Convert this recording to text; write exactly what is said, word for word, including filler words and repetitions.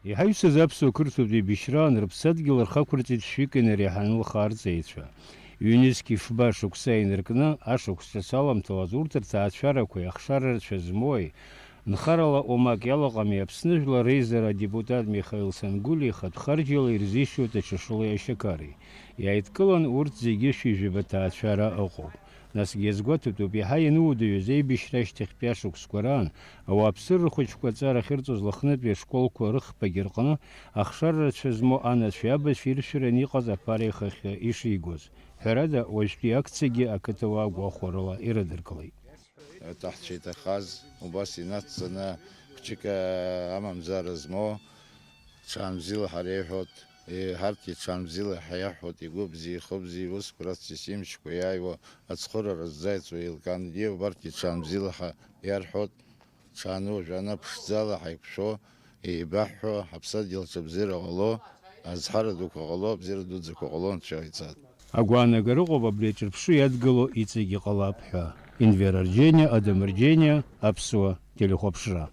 Иҳаҩсыз аԥсуа қырҭуатә еибашьраан рыԥсадгьыл рхақәырҵеит шәҩык инареиҳаны лхаарҵаҩцәа. Ҩнызқь ифба шықәса инаркны, ашықәс ҿыц аламҭалаз урҭ рҭаацәарақәеи ахшара рацәа змоуи, нхарала омак иалаҟами Аԥсны Жәлар реизара адепутат Михаил Сангәылиа ихатә харџьала ирзишьуеит аҽа шылеи ашьақари. Иааидкылан урҭ зегьы шәи жәаба ҭаацәара ыҟоуп. Насгьы иазгәаҭатәуп, иаҳа иануадаҩыз аибашьра ашьҭахьтәи ашықәсқәа раан, ауааԥсыра рхәыҷқәа аҵара ахьырҵоз Лыхнытәи ашколқәа рыхԥагьы рҟны ахшара рацәа змоу анацәеи абацәеи иршәыраны иҟаз аԥара ихахьы ишигоз. Ҳәарада, уажәтәи акциагьы ақыҭауаа гәахәарыла ирыдыркылеит. Аҭаҳцәа иҭахаз убас инацҵаны, ԥшьык амамзара змоу, ҽаанбзиала ҳара иҳәот, е, ҳарҭгьы ҽаанбзиала ҳаиаҳәот, игәы бзиа, ихы бзиа, иусқәа рацәгьа симшьқәа иааиуа, ацхыраара ззаиҵо еилкааны, убарҭгьы ҽаанбзиала ҳа-, иарҳәот, ҽааны уажәы ана ԥшӡала ҳаиқәшәо, еибаҳҳәо, ҳаԥсадгьыл аҿы абзиара ҟало, азҳара дуқәа ҟало, абзиара дуӡӡақәа ҟало, анцәа ицат. Агәаанагара ыҟоуп абри аҿырԥшы иадгыло иҵегь иҟалап ҳәа. Инвер Арџьениа, Адам Арџьениа, Аԥсуа телехәаԥшра.